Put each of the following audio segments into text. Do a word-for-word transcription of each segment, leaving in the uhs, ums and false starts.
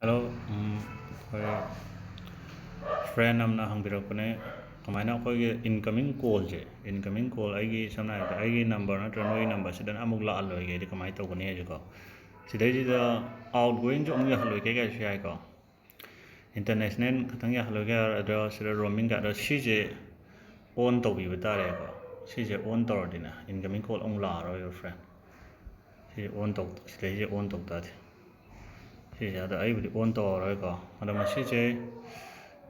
Hello. ꯎꯝ, ꯑꯩꯈꯣꯏ friend ꯑꯃꯅ ꯍꯪꯕꯤꯔꯛꯄꯅꯦ, ꯀꯃꯥꯏꯅ ꯑꯩꯈꯣꯏꯒꯤ ꯏꯟꯀꯃꯤꯡ ꯀꯣꯜꯁꯦ, ꯏꯟꯀꯃꯤꯡ ꯀꯣꯜ ꯑꯩꯒꯤ, ꯁꯝꯅ ꯍꯥꯏꯔꯕꯗ ꯑꯩꯒꯤ ꯅꯝꯕꯔ ꯅꯠꯇ꯭ꯔꯒ ꯅꯣꯏꯒꯤ ꯅꯝꯕꯔꯁꯤꯗꯅ ꯑꯃꯨꯛ ꯂꯥꯛꯍꯜꯂꯣꯏꯒꯦꯗꯤ ꯀꯃꯥꯏꯅ ꯇꯧꯒꯅꯤ ꯍꯥꯏꯁꯦꯀꯣ? ꯁꯤꯗꯩꯁꯤꯗ ꯑꯥꯎꯠ ꯒꯣꯋꯤꯡꯁꯨ ꯑꯃꯨꯛ ꯌꯥꯍꯜꯂꯣꯏꯒꯦ ꯀꯥꯏꯁꯨ ꯌꯥꯏꯀꯣ꯫ ꯏꯟꯇꯔꯅꯦꯁꯅꯦꯜ ꯈꯛꯇꯪ ꯌꯥꯍꯜꯂꯣꯏꯒꯦ ꯍꯥꯏꯔ, ꯑꯗꯣ ꯁꯤꯗ ꯔꯣꯃꯤꯡꯒ, ꯑꯗꯣ ꯁꯤꯁꯦ ꯑꯣꯟ ꯇꯧꯕꯤꯕ ꯇꯥꯔꯦꯀꯣ꯫ ꯁꯤꯁꯦ ꯑꯣꯟ ꯇꯧꯔꯗꯤꯅꯦ, ꯏꯟꯀꯃꯤꯡ ꯀꯣꯜ ꯑꯃꯨꯛ ꯂꯥꯛꯑꯔꯣꯏꯕ, ꯐ꯭ꯔꯦꯟ꯫ ꯁꯤꯁꯦ ꯑꯣꯟ ꯇꯧ, ꯁꯤꯗꯩꯁꯦ ꯑꯣꯟ ꯇꯧ ꯇꯥꯔꯗꯤ꯫ ꯁꯤꯁꯦ, ꯑꯗꯣ ꯑꯩꯕꯨꯗꯤ ꯑꯣꯟ ꯇꯧꯔꯔꯣꯏꯀꯣ꯫ ꯑꯗꯣ ꯃꯁꯤꯁꯦ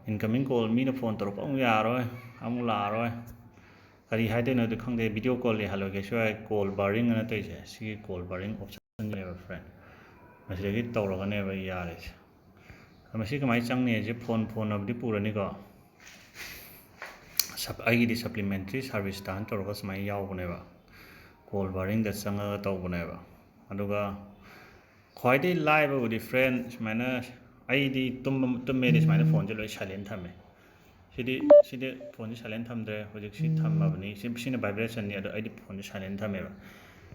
ꯏꯟꯀꯃꯤꯡ ꯀꯣꯜ, ꯃꯤꯅ ꯐꯣꯟ ꯇꯧꯔꯛꯄ ꯑꯃꯨꯛ ꯌꯥꯔꯣꯏ, ꯑꯃꯨꯛ ꯂꯥꯛꯑꯔꯣꯏ꯫ ꯀꯔꯤ ꯍꯥꯏꯗꯣꯏꯅꯣꯗꯤ ꯈꯪꯗꯦ, ꯚꯤꯗꯤꯑꯣ ꯀꯣꯜ ꯌꯥꯍꯜꯂꯣꯏꯒꯦꯁꯨ ꯌꯥꯏ, ꯀꯣꯜ ꯕꯥꯔꯤꯡ ꯑꯅ ꯇꯧꯔꯤꯁꯦ, ꯁꯤꯒꯤ ꯀꯣꯜ ꯕꯥꯔꯤꯡ ꯑꯣꯞꯁꯟꯅꯦꯕ, ꯐ꯭ꯔꯦꯟ꯫ ꯃꯁꯤꯗꯒꯤ ꯇꯧꯔꯒꯅꯦꯕ ꯌꯥꯔꯤꯁꯦ꯫ ꯑꯗꯣ ꯃꯁꯤ ꯀꯃꯥꯏꯅ ꯆꯪꯅꯤ ꯍꯥꯏꯁꯦ, ꯐꯣꯟ, ꯐꯣꯟ ꯑꯃꯗꯤ ꯄꯨꯔꯅꯤꯀꯣ꯫ ꯁꯞ-, ꯑꯩꯒꯤꯗꯤ ꯁꯄ꯭ꯂꯤꯃꯦꯟꯇꯔꯤ ꯁꯥꯔꯚꯤꯁ ꯇꯥꯟ ꯇꯧꯔꯒ ꯁꯨꯃꯥꯏꯅ ꯌꯥꯎꯕꯅꯦꯕ, ꯀꯣꯜ ꯕꯥꯔꯤꯡꯗ ꯆꯪꯉꯒ ꯇꯧꯕꯅꯦꯕ꯫ ꯑꯗꯨꯒ ꯈ꯭ꯋꯥꯏꯗꯒꯤ ꯂꯥꯏꯕꯕꯨꯗꯤ, ꯐ꯭ꯔꯦꯟ, ꯁꯨꯃꯥꯏꯅ ꯑꯩꯗꯤ ꯇꯨꯝꯕ, ꯇꯨꯝꯃꯦꯗꯤ ꯁꯨꯃꯥꯏꯅ ꯐꯣꯟꯁꯦ ꯂꯣꯏ ꯁꯥꯏꯂꯦꯟ ꯊꯝꯃꯦ꯫ ꯁꯤꯗꯤ, ꯁꯤꯗꯤ ꯐꯣꯟꯁꯦ ꯁꯥꯏꯂꯦꯟ ꯊꯝꯗ꯭ꯔꯦ꯫ ꯍꯧꯖꯤꯛ ꯁꯤ ꯊꯝꯃꯕꯅꯤ꯫ ꯁꯤ, ꯁꯤꯅ ꯚꯥꯏꯕ꯭ꯔꯦꯁꯟꯅꯤ, ꯑꯗꯣ ꯑꯩꯗꯤ ꯐꯣꯟꯁꯦ ꯁꯥꯏꯂꯦꯟ ꯊꯝꯃꯦꯕ꯫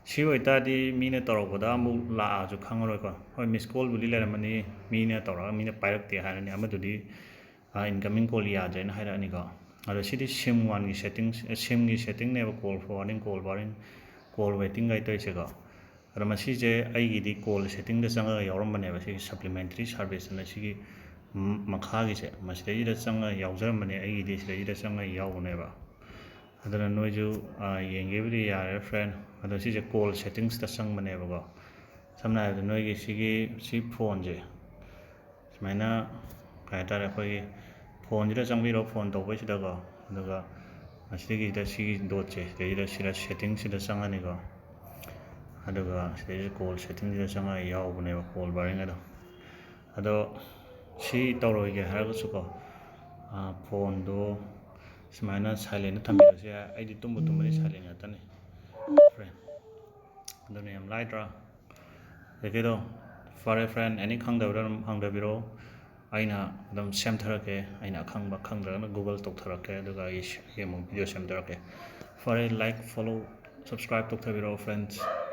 ꯁꯤ ꯑꯣꯏꯇꯥꯔꯗꯤ ꯃꯤꯅ ꯇꯧꯔꯛꯄꯗ ꯑꯃꯨꯛ ꯂꯥꯛꯑꯁꯨ ꯈꯪꯉꯔꯣꯏꯀꯣ꯫ ꯍꯣꯏ, ꯃꯤꯁ ꯀꯣꯜꯕꯨꯗꯤ ꯂꯩꯔꯝꯃꯅꯤ, ꯃꯤꯅ ꯇꯧꯔꯒ ꯃꯤꯅ ꯄꯥꯏꯔꯛꯇꯦ ꯍꯥꯏꯔꯅꯤ, ꯑꯃꯗꯨꯗꯤ, ꯑ, ꯏꯟꯀꯃꯤꯡ ꯀꯣꯜ ꯌꯥꯗ꯭ꯔꯦꯅ ꯍꯥꯏꯔꯛꯑꯅꯤꯀꯣ꯫ ꯑꯗꯣ ꯁꯤꯗꯤ ꯁꯤꯝ ꯋꯥꯟꯒꯤ settings, ꯁꯤꯝꯒꯤ ꯁꯦꯇꯤꯡꯅꯦꯕ, call forwarding, call ꯕꯥꯔꯤꯡ, call ꯋꯦꯇꯤꯡꯒ ꯇꯧꯔꯤꯁꯦꯀꯣ꯫ ꯑꯗꯣ ꯃꯁꯤꯁꯦ ꯑꯩꯒꯤꯗꯤ ꯀꯣꯜ ꯁꯦꯇꯤꯡꯗ ꯆꯪꯉꯒ ꯌꯥꯎꯔꯝꯕꯅꯦꯕ, ꯁꯤꯒꯤ ꯁꯄ꯭ꯂꯤꯃꯦꯟꯇꯔꯤ ꯁꯥꯔꯚꯤꯁ ꯑꯅ ꯁꯤꯒꯤ ꯃꯈꯥꯒꯤꯁꯦ, ꯃꯁꯤꯗꯩꯁꯤꯗ ꯆꯪꯉꯒ ꯌꯥꯎꯖꯔꯝꯕꯅꯦ, ꯑꯩꯒꯤꯗꯤ ꯁꯤꯗꯩꯁꯤꯗ ꯆꯪꯉꯒ ꯌꯥꯎꯕꯅꯦꯕ꯫ ꯑꯗꯨꯅ ꯅꯣꯏꯁꯨ, ꯑ, ꯌꯦꯡꯒꯦꯕꯨꯗꯤ ꯌꯥꯔꯦ, ꯐ꯭ꯔꯦꯟ꯫ ꯑꯗꯣ ꯁꯤꯁꯦ ꯀꯣꯜ ꯁꯦꯇꯤꯡꯁꯇ ꯆꯪꯕꯅꯦꯕꯀꯣ꯫ ꯁꯝꯅ ꯍꯥꯏꯔꯕꯗ ꯅꯣꯏꯒꯤ ꯁꯤꯒꯤ, ꯁꯤ ꯐꯣꯟꯁꯦ ꯁꯨꯃꯥꯏꯅ, ꯀꯩ ꯍꯥꯏꯇꯥꯔꯦ, ꯑꯩꯈꯣꯏꯒꯤ ꯐꯣꯟꯁꯤꯗ ꯆꯪꯕꯤꯔꯣ, ꯐꯣꯟ ꯇꯧꯕꯩꯁꯤꯗꯀꯣ꯫ ꯑꯗꯨꯒ ꯑꯁꯤꯒꯤꯁꯤꯗ, ꯁꯤꯒꯤ ꯗꯣꯠꯁꯦ ꯁꯤꯗꯩꯁꯤꯗ, ꯁꯤꯗ ꯁꯦꯇꯤꯡꯁꯤꯗ ꯆꯪꯉꯅꯤꯀꯣ꯫ ꯑꯗꯨꯒ ꯁꯤꯗꯩꯁꯤꯗ ꯀꯣꯜ ꯁꯦꯇꯤꯡꯁꯤꯗ ꯆꯪꯉꯒ ꯌꯥꯎꯕꯅꯦꯕ, ꯀꯣꯜ ꯕꯥꯔꯤꯡ ꯑꯗꯣ꯫ ꯑꯗꯣ ꯁꯤ ꯇꯧꯔꯣꯏꯒꯦ ꯍꯥꯏꯔꯒꯁꯨꯀꯣ, ꯑ, ꯐꯣꯟꯗꯣ ꯁꯨꯃꯥꯏꯅ ꯁꯥꯏꯂꯦꯟꯗ ꯊꯝꯕꯤꯔꯁꯨ ꯌꯥꯏ꯫ ꯑꯩꯗꯤ ꯇꯨꯝꯕ ꯇꯨꯝꯕꯗꯤ ꯁꯥꯏꯂꯦꯟ ꯉꯥꯛꯇꯅꯤ, ꯐ꯭ꯔꯦꯟ꯫ ꯑꯗꯨꯅ ꯌꯥꯝ ꯂꯥꯏꯗ꯭ꯔꯥ? ꯑꯗꯒꯤꯗꯣ, ꯐꯔꯦ, ꯐ꯭ꯔꯦꯟ, ꯑꯦꯅꯤ ꯈꯪꯗꯕꯗ ꯑꯗꯨꯝ ꯍꯪꯊꯕꯤꯔꯛꯑꯣ꯫ ꯑꯩꯅ ꯑꯗꯨꯝ ꯁꯦꯝꯊꯔꯛꯀꯦ꯫ ꯑꯩꯅ ꯑꯈꯪꯕ ꯈꯪꯗ꯭ꯔꯒꯅ Google ꯇꯧꯊꯔꯛꯀꯦ, ꯑꯗꯨꯒ ꯑꯩ ꯁꯦ-, ꯑꯩ ꯑꯃꯨꯛ ꯚꯤꯗꯤꯑꯣ ꯁꯦꯝꯊꯔꯛꯀꯦ꯫ ꯐꯔꯦ, ꯂꯥꯏꯛ, ꯐꯣꯂꯣ, ꯁꯕꯁꯀ꯭ꯔꯥꯏꯕ ꯇꯧꯊꯕꯤꯔꯛꯑꯣ, ꯐ꯭ꯔꯦꯟꯁ꯫